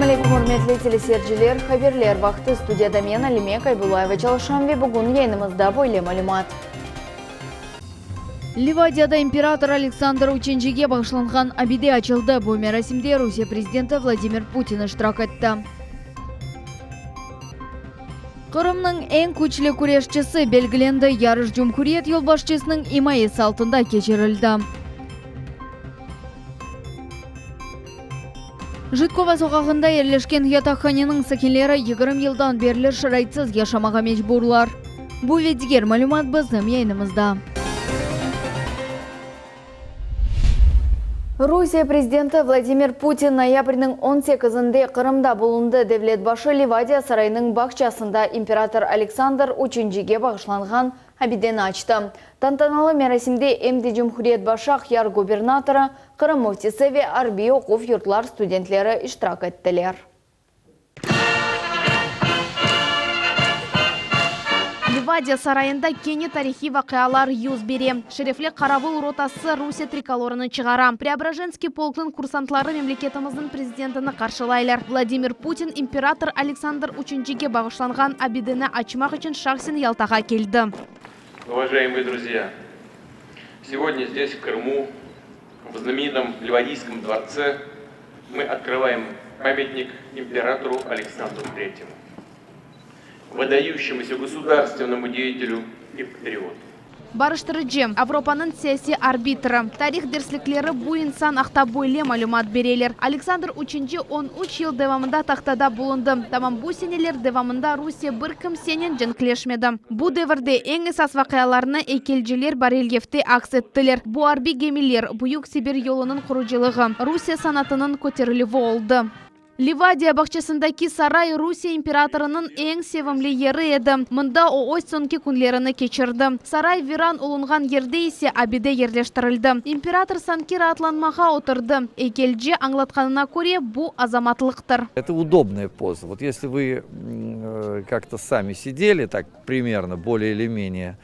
Selâm aleykum, ürmetli teleseyirciler! Haberler vaqtı, studiyada men, Alime Kaybullayeva çalışam ve bugün yayınımızda böyle malümat. Livadiyada imperator Aleksandr Üçüncige bağışlanğan abide açıldı. Bu merasimde Rusiye prezidenti Vladimir Putin iştirak etti. Qırımnıñ eñ küçlü küreşçisi belgilendi, yarış cumhuriyet yolbaşçısınıñ imayesi altında keçirildi. Jitkova soqağında yerleşken yataqhaneniñ sakinleri 20 yıldan berli şaraitsiz yaşamağa mecburlar. Bu ve diger malümat bizim yayınımızda. Rusiye prezidenti Vladimir Putin noyabrniñ on sekizinde Qırımda bulundı. Devlet başı Livadiya sarayınıñ bağçasında imperator Aleksandr Üçüncige bağışlanğan abideni açtı. Tantanalı merasimde em de cumhuriyet başı, Aqyar gubernatorı, Qırım müftisi ve arbiy oquv yurtlar studentleri iştirak ettiler. Livadiya sarayında kene tarihiy vaqialar yüz bere. Şerefli qaravul rotası Rusiye trikolorını çıqara. Preobrajenskiy polknıñ kursantları memleketimizniñ prezidentini qarşılaylar. Vladimir Putin imperator Aleksandr Üçüncige bağışlanğan abideni açmaq içün şahsen Yaltağa keldi. Уважаемые друзья, сегодня здесь, в Крыму, в знаменитом Ливадийском дворце мы открываем памятник императору Александру Третьему, выдающемуся государственному деятелю и патриоту. Barıştırıcı, Avropanıñ siyasiy arbitri. Tarih derslikleri bu insan aqta böyle malümat bereler, Aleksandr Üçünci 13 yıl devamında tahtada bulundı. Tamam bu seneler devamında Rusiye bir kimsenen cenkleşmedi. Bu devirde eñ esas vaqialarnı eykelciler barelyefte aks ettiler. Bu arbiy gemiler, Büyük Sibir yolunıñ qurucılığı, Rusiye sanatınıñ köterilüvi oldı. Livadiya bağçasındaki saray Rusiye imperatorınıñ eñ sevimli yeri edi, mında o öz soñki künlerini keçirdi. Saray viran olunğan yerde ise abide yerleştirildi. İmperator sanki raatlanmağa oturdı. Eykelci añlatqanına köre, bu azamatlıqtır. Это удобная поза. Вот если вы как-то сами сидели так примерно, более или менее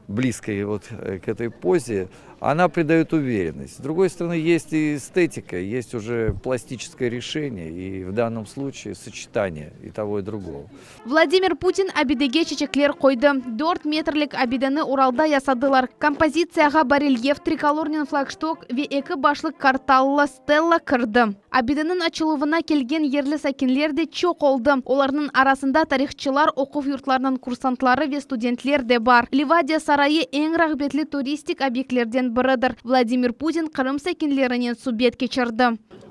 близко вот к этой позе, она придает уверенность. С другой стороны, есть и эстетика, есть уже пластическое решение, и в данном случае сочетание и того, и другого. Vladimir Putin abidege çeçekler qoydı. Dört metrlik abideni Uralda yasadılar. Kompozitsiyağa barelyef, trikolornen flagştok ve eki başlı kartallı stella kirdi. Abideniñ açıluvına kelgen yerli sakinler de çoq oldı. Olarnıñ arasında tarihçılar, oquv yurtlarınıñ kursantları ve studentler de bar. Livadiya sarayı eñ rağbetli turistik obyektlerden biridir. Vladimir Putin Qırım sakinlerinen subet keçirdi.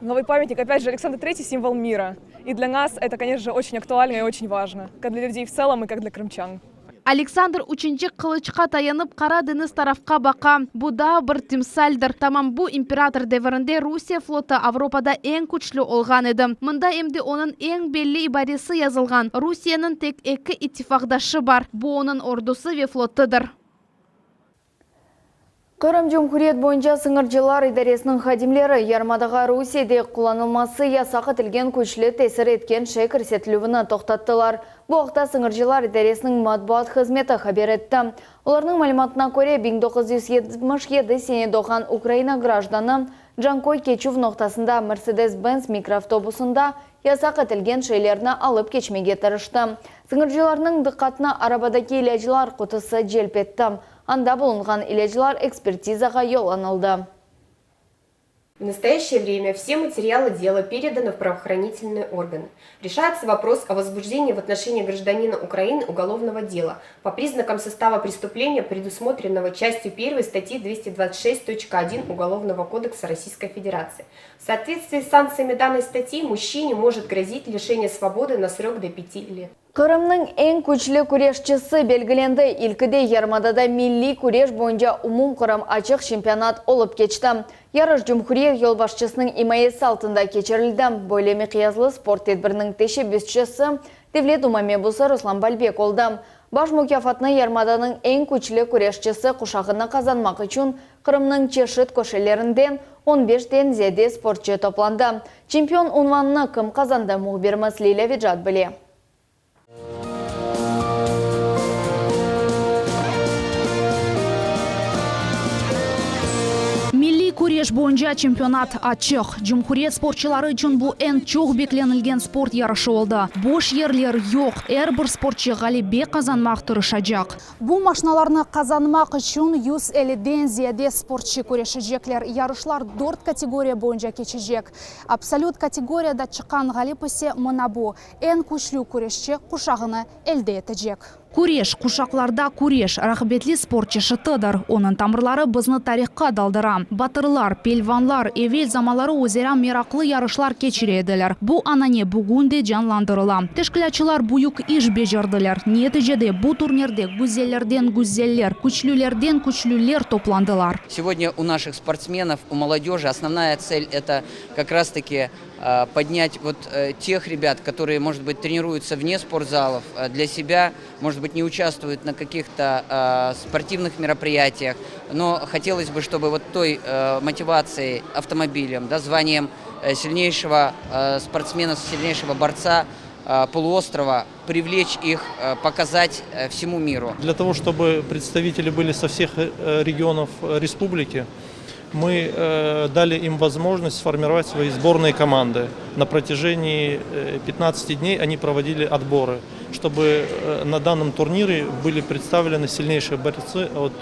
Новый памятник, опять же, Александр Третий, символ мира. И для нас это, конечно же, очень актуально и очень важно, как для людей в целом и как для крымчан. Aleksandr Üçünci qılıçqa tayanıp Qara deñiz tarafqa baqa. Bu daa bir timsaldir. Tamam bu imperator devirinde Rusiye flotu Avropada eñ küçlü olğan edi. Mında em de onıñ eñ belli ibaresi yazılğan, Rusiyeniñ tek eki ittifaqdaşı bar, bu onıñ ordusı ve flotudır. Qırım Cumhuriyet boyunca sıñırcılar idaresiniñ hadimleri yarımadağa Rusiyede qullanılması yasaq etilgen küçlü tesir etken şey kirsetilüvini toqtattılar. Bu aqta sıñırcılar idaresiniñ matbuat hızmeti haber etti. Olarnıñ malümatına köre, 1977 sene doğğan Ukraina grajdanı Canköy keçüv noqtasında Mercedes-Benz mikroavtobusında yasaq etilgen şeylerni alıp keçmege tırıştı. Sıñırcılarnıñ diqqatını arabadaki ilâclar qutusı celp etti. Anda bulunğan ilâclar ekspertizağa yollanıldı. В настоящее время все материалы дела переданы в правоохранительные органы. Решается вопрос о возбуждении в отношении гражданина Украины уголовного дела по признакам состава преступления, предусмотренного частью 1 статьи 226.1 Уголовного кодекса Российской Федерации. В соответствии с санкциями данной статьи мужчине может грозить лишение свободы на срок до 5 лет. Qırımnıñ eñ küçlü küreşçisi belgilendi. İlkide yarımadada milliy küreş boyunca umumqırım açıq çempionat olıp keçti. Yarış cumhuriyet yolbaşçısınıñ imayesi altında keçirildi. Böyle miqyaslı sport tedbiriniñ teşebbüsçisi Devlet Duma mebusı Ruslan Balbek oldı. Baş mukâfatnı yarımadanıñ eñ küçlü küreşçisi quşağını qazanmaq içün Qırımnıñ çeşit köşelerinden on beşten ziyade sportçı toplandı. Çempion unvanını kim qazandı, mühbirimiz Lilâ Vecat bile. Milliy. Küreş boyunca çempionat açıq. Cumhuriyet sportçıları içün bu eñ çoq beklenilgen sport yarışı oldı. Boş yerler yoq, er bir sportçı ğalebe qazanmaq tırışacaq. Bu maşnalarnı qazanmaq içün 150-den ziyade sportçı küreşecekler. Yarışlar dört kategoriya boyunca keçecek. Absolüt kategoriyada çıqqan ğalip ise mına bu, eñ küçlü küreşçi quşağını elde etecek. Küreş, quşaqlarda küreş, rağbetli sport çeşitidir. Onıñ tamırları bizni tarihqa daldıra. Batırlar, pelvanlar evel zamanları özara meraqlı yarışlar keçire ediler. Bu anane bugün de canlandırıla. Teşkilâtçılar büyük iş becerdiler. Neticede, bu turnirde güzellerden güzeller, küçlülerden küçlüler toplandılar. Segodня у наших спортсменов, у молодежи основная цель это как раз таки поднять вот тех ребят, которые, может быть, тренируются вне спортзалов, для себя, может быть, не участвуют на каких-то спортивных мероприятиях, но хотелось бы, чтобы вот той мотивацией, автомобилем, да, званием сильнейшего спортсмена, сильнейшего борца полуострова привлечь их, показать всему миру. Для того, чтобы представители были со всех регионов республики, мы дали им возможность сформировать свои сборные команды. На протяжении 15 дней они проводили отборы, чтобы на данном турнире были представлены сильнейшие борцы от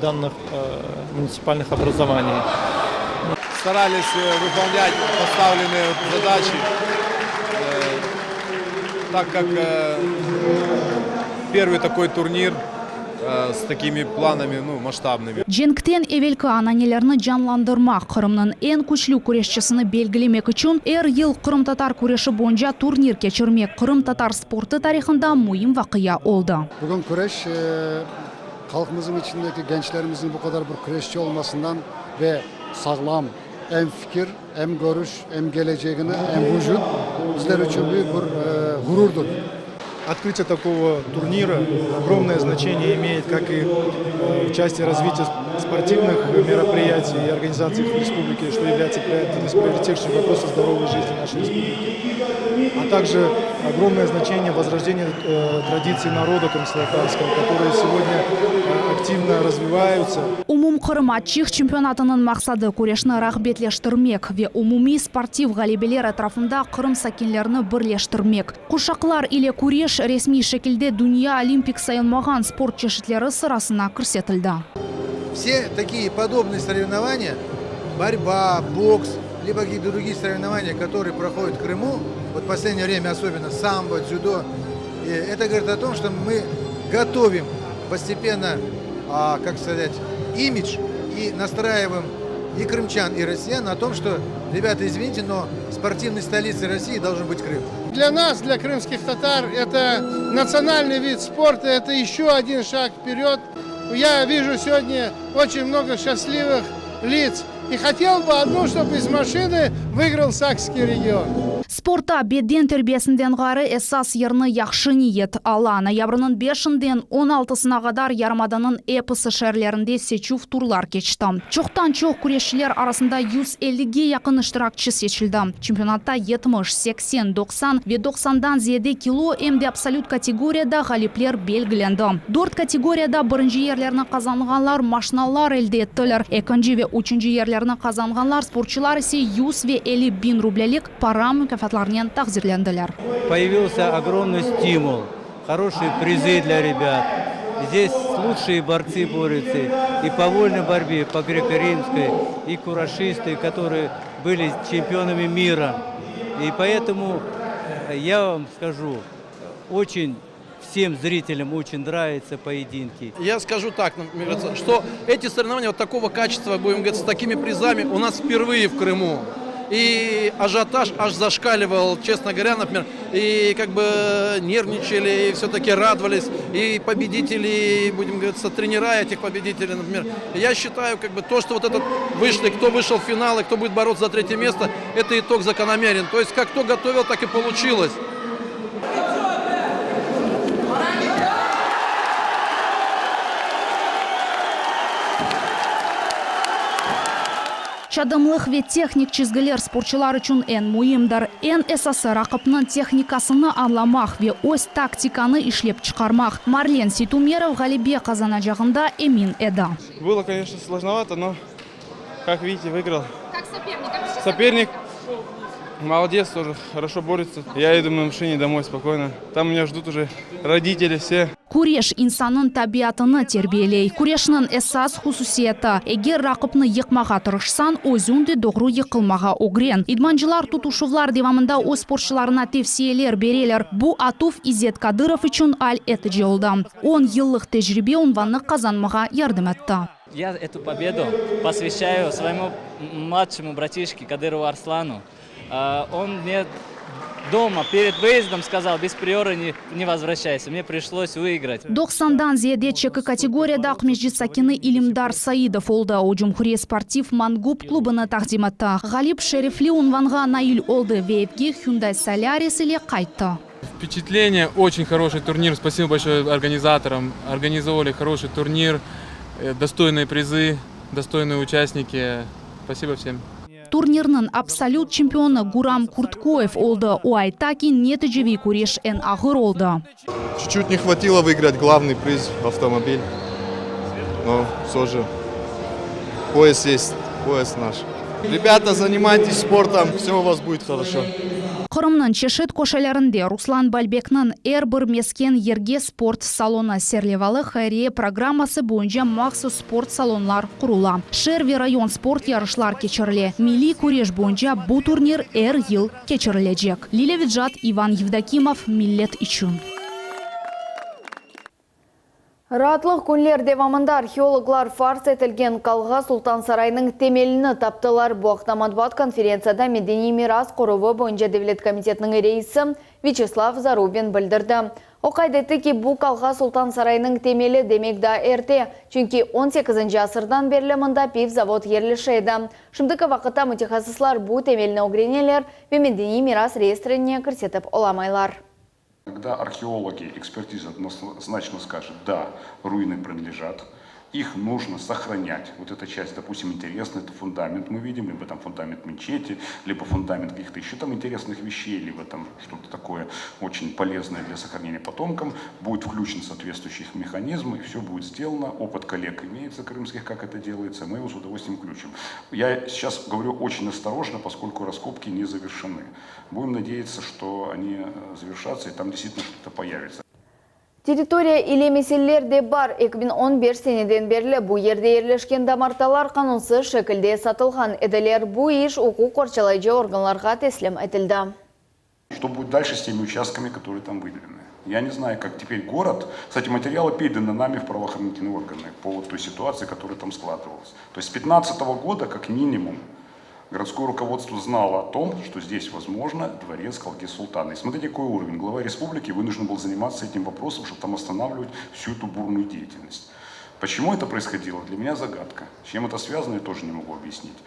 данных муниципальных образований. Старались выполнять поставленные задачи, так как первый такой турнир с такими планами, ну, масштабными. Cenkten evelki ananelerni canlandırmaq, Qırımnıñ eñ küçlü küreşçisini belgilemek içün er yıl qırımtatar küreşi boyunca turnir keçirmek qırımtatar sportı tarihında müim vaqia oldı. Bugün küreş halqımıznıñ içindeki gençlerimizniñ bu qadar bir küreşçi olmasından ve sağlam em fikir, em körüş, em kelecegini, em vucut bizler içün büyük bir ğururdır. Открытие такого турнира огромное значение имеет как и в части развития спортивных мероприятий и организаций в республике, что является одним из приоритетнейших вопросов здоровой жизни нашей республики. А также огромное значение возрождения традиций народа крымско-татарского, которые сегодня активно развиваются. Umumqırım açıq çempionatınıñ maqsadı küreşni rağbetleştirmek ve umumiy sportiv ğalebeler etrafında Qırım sakinlerini birleştirmek. Quşaqlar ile küreş resmiy şekilde dünya olimpik sayılmağan sport çeşitleri sırasına kirsetildi. Все такие подобные соревнования, борьба, бокс, либо какие-то другие соревнования, которые проходят в Крыму, вот в последнее время особенно самбо, дзюдо, и это говорит о том, что мы готовим постепенно, как сказать, имидж и настраиваем и крымчан, и россиян на том, что, ребята, извините, но спортивной столицей России должен быть Крым. Для нас, для крымских татар, это национальный вид спорта, это еще один шаг вперед. Я вижу сегодня очень много счастливых лиц. И хотел бы одну, чтобы из машины выиграл Сакский регион. Sportta beden terbiyesinden ğayrı esas yerni yahşı niyet ala. Noyabrniñ beşinden 16sına qadar yarımadanıñ episi şeerlerinde seçüv turlar keçti. Çoqtan-çoq küreşçiler arasında 150ge yaqın iştirakçi seçildi. Çempionatta 70, 80, 90 ve 90dan ziyade kilo em de absolüt kategoriyada ğalipler belgilendi. Dört kategoriyada birinci yerlerni qazanğanlar maşnalar elde ettiler. Ekinci ve üçünci yerlerni qazanğanlar sportçılar ise 100 ve 50 biñ rublelik para mukâfatlarnen taqdirlendiler. Появился огромный стимул, хорошие призы для ребят. Здесь лучшие борцы борются и по вольной борьбе, по греко-римской, и курашисты, которые были чемпионами мира. И поэтому я вам скажу, очень всем зрителям очень нравятся поединки. Я скажу так, например, что эти соревнования вот такого качества, будем говорить, с такими призами у нас впервые в Крыму. И ажиотаж аж зашкаливал, честно говоря, например, и как бы нервничали, и все-таки радовались, и победители, и, будем говорить, тренера этих победителей, например. Я считаю, как бы то, что вот этот вышли, кто вышел в финал и кто будет бороться за третье место, это итог закономерен. То есть, как кто готовил, так и получилось. Çadımlıq ve tehnik çizgiler sportçılar içün eñ müimdir. Eñ esası raqipniñ tehnikasını añlamaq ve öz taktikanı işlep çıqarmaq. Marlen Seytumerov ğalebe qazanacağında emin edi. Было, конечно, сложновато, но. Как видите, выиграл. Как соперник? Соперник молодец тоже, хорошо борется. Я еду на машине домой спокойно. Там меня ждут уже родители все. Küreş insannıñ tabiatını terbiyeley. Küreşniñ esas hususiyeti, eger raqipni yıqmağa tırışsañ, özüñ de doğru yıqılmağa ögren. İdmancılar tutuşuvlar devamında öz sportçılarına tevsiyeler bereler. Bu atuv İzzet Kadırov içün al etici oldı. On yıllıq tecribe unvannı qazanmağa yardım etti. Я эту победу посвящаю своему младшему братишке Кадырову Арслану. Он мне дома перед выездом сказал, без приора не, не возвращайся. Мне пришлось выиграть. 90-dan ziyade çeki kategoriyada Aqmescit sakini İlimdar Saidov oldı. O, Cumhuriyet sportiv Mangup klubını taqdim etti. Ğalip şerefli unvanğa nail oldı ve evge Hyundai Solaris ile qayttı. Впечатление, очень хороший турнир. Спасибо большое организаторам. Организовали хороший турнир, достойные призы, достойные участники. Спасибо всем. Turnirniñ absolüt çempionı Guram Kurtkoyev oldı. O ayta ki, neticeviy küreş eñ ağır oldı. Чуть-чуть не хватило выиграть главный приз автомобиль. Но все же пояс есть, пояс наш. Ребята, занимайтесь спортом, все у вас будет хорошо. Qırımnıñ çeşit köşelerinde Ruslan Balbekniñ Er bir mesken yerge sport salonı serlevalı hayriye programması boyunca mahsus sport salonlar qurula. Şeer ve rayon sport yarışlar keçirile. Milliy küreş boyunca bu turnir er yıl keçirilecek. Lilâ Vecat, İvan Yevdokimov, Millet içün. Raatlıq künler devamında arheologlar farz etilgen Qalğa Sultan sarayınıñ temelini taptılar. Bu aqta matbuat konferentsiyada Medeniy miras qoruvı boyunca devlet komitetiniñ reisi Vyaçeslav Zarubin bildirdi. O qayd etti ki, bu Qalğa Sultan sarayınıñ temeli demek daa erte, çünki 18-nci asırdan berli mında pivzavod yerleşe edi. Şimdiki vaqıtta mütehassıslar bu temelni ögreneler ve medeniy miras reyestrine kirsetip olamaylar. Когда археологи, экспертиза однозначно скажет, да, руины принадлежат, их нужно сохранять. Вот эта часть, допустим, интересная, это фундамент мы видим, либо там фундамент мечети, либо фундамент каких-то еще там интересных вещей, либо там что-то такое очень полезное для сохранения потомкам. Будет включен соответствующий механизм, и все будет сделано. Опыт коллег имеется крымских, как это делается, мы его с удовольствием включим. Я сейчас говорю очень осторожно, поскольку раскопки не завершены. Будем надеяться, что они завершатся, и там действительно что-то появится. Territoriya ile meseleler de bar. 2015 seneden berli bu yerde yerleşken damartalar qanunsız şekilde satılğan ediler. Bu iş uquq qorçalayıcı organlarğa teslim etildi. Что будет дальше с теми участками, которые там выделены? Я не знаю, как теперь город... Кстати, материалы переданы нами в правоохранительные органы по вот той ситуации, которая там складывалась. То есть с 2015 года, как минимум, городское руководство знало о том, что здесь, возможно, дворец Калги Султана. И смотрите, какой уровень. Глава республики вынужден был заниматься этим вопросом, чтобы там останавливать всю эту бурную деятельность. Почему это происходило, для меня загадка. С чем это связано, я тоже не могу объяснить.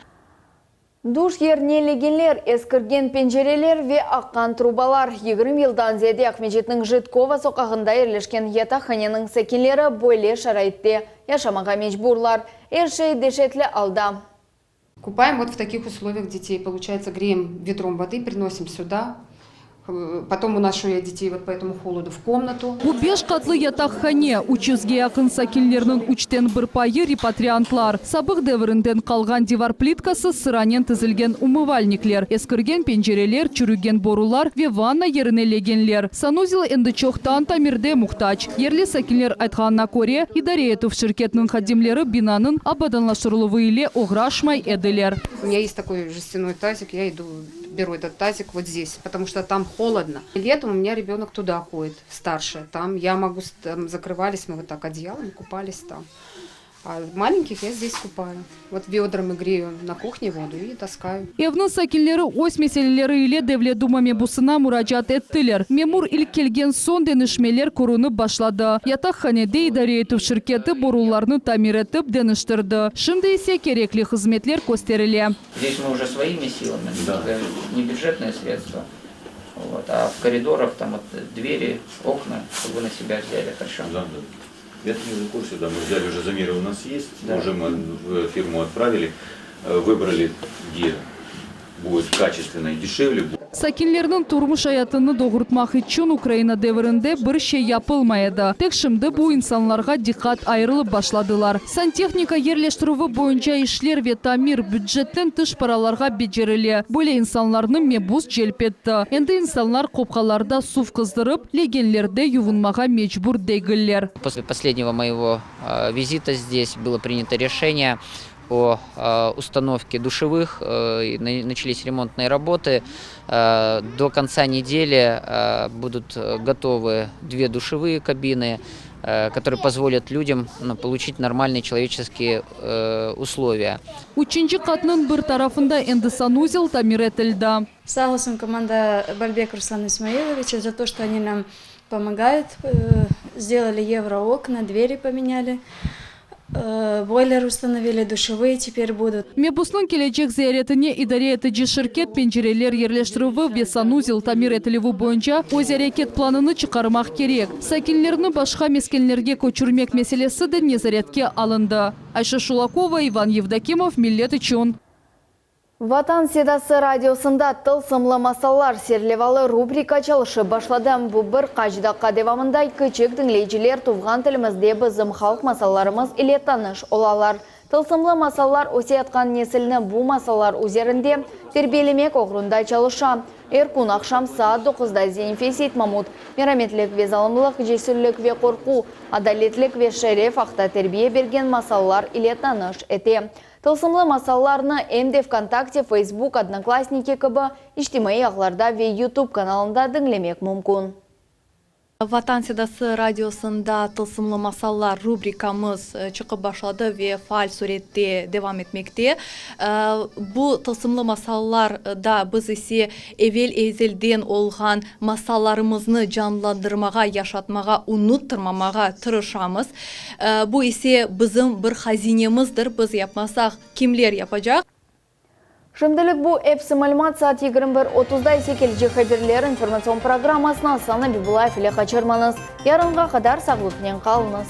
Duş yerine legenler, eskirgen pencereler ve aqqan trubalar. 20 yıldan ziyade Aqmescitniñ Jitkova soqağında yerleşken yataqhaneniñ sakinleri böyle şaraitte yaşamağa mecburlar. Er şey deşetli alda. Купаем вот в таких условиях детей. Получается, греем ведром воды, приносим сюда. Потом уношу я детей вот по этому холоду в комнату. Bu beş qatlı yataqhane, 300-ge yaqın sakinlerniñ üçten bir payı repatriantlar. Sabıq devrinden qalğan divar plitkası sıranen tizilgen umıvalnikler, eskirgen pencereler, çürügen borular ve vanna yerine legenler. Sanuzel endi çoqtan tamirge muhtac. Yerli sakinler aytqanına köre, idare etüv şirketiniñ hadimleri binanıñ abadanlaştırıluvı ile oğraşmay ediler. У меня есть такой жестяной тазик, я иду, беру этот тазик вот здесь, потому что там холодно. Летом у меня ребенок туда ходит, старше. Там я могу, там закрывались мы вот так одеялом, купались там. А маленьких я здесь купаю. Вот ведрами грею на кухне воду и таскаю. Evniñ sakinleri öz meseleleri ile Devlet Duma mebusına muracaat ettiler. Memur ilk kelgen soñ deñişmeler körünip başladı. Yataqhanede idare etüv şirketi borularnı tamir etip deñiştirdi. Şimdi ise kerekli hızmetler kösterile. Здесь мы уже своими силами, да. не бюджетные средства, вот, а в коридорах там вот двери, окна, чтобы вы на себя взяли, хорошо? Да, да. Я не в курсе, да, мы взяли уже замеры у нас есть, Да. уже мы в фирму отправили, выбрали, где будет качественно и дешевле. Sakinlerniñ turmuş ayatını doğurtmaq içün Ukraina devrinde bir şey yapılmay edi. Tek şimdi bu insanlarğa diqqat ayırılıp başladılar. Santehnika yerleştirüvi boyunca işler ve tamir bücetten tış paralarğa becerile. Böyle insanlarnı mebus celp etti. Endi insanlar qopqalarda suv qızdırıp, legenlerde yuvunmağa mecbur degiller. После последнего моего визита здесь было принято решение о установке душевых, начались ремонтные работы. До конца недели будут готовы две душевые кабины, которые позволят людям получить нормальные человеческие условия. Üçünci qatnıñ bir tarafında endi sanuzel tamir etildi. Sağ olsun komanda Balbek Руслана Исмаиловича за то, что они нам помогают. Сделали евроокна, двери поменяли, бойлер установили, душевые теперь будут. Mebusnıñ kelecek ziyaretine idare etici şirket pencereler yerleştirüvi ve sanuzel tamir etilüvi boyunca öz areket planını çıqarmaq kerek. Sakinlerni başqa meskenlerge köçürmek meselesi de nezaretke alındı. Ayşe Şulakova, İvan Yevdokimov, Millet içün. Vatan sedası radiosında Tılsımlı masallar serlevalı rubrika çalışıp başladı. Bu bir qaç daqqa devamında kiçik diñleyiciler tuvğan tilimizde bizim halq masallarımız ile tanış olalar. Tılsımlı masallar öseyatqan nesilni bu masallar üzerinde terbiyelemek oğrunda çalışa. Er kün aqşam saat doquzda Zenife Seytmamut merametlik ve zalımlıq, cesürlik ve qorqu, adaletlik ve şeref aqta terbiye bergen masallar ile tanış ete. Tılsımlı masallarnı em de VKontakte, Feysbuk, Odnoklassniki kibi içtimaiy ağlarda ve YouTube kanalında diñlemek mümkün. Vatan sedası radiosında Tılsımlı masallar rubrikamız çıqıp başladı ve faal sürette devam etmekte. Bu tılsımlı masallarda biz ise evel-ezelden olğan masallarımıznı canlandırmağa, yaşatmağa, unuttırmamağa tırışamız. Bu ise bizim bir hazinemizdir, biz yapmasaq, kimler yapacaq? Şimdilik bu episi malümat, saat 21:30da ise kelecek haberler informatsion programmasını Asan Abibullayev ile qaçırmañız. Yarınğa qadar sağlıqnen qalıñız.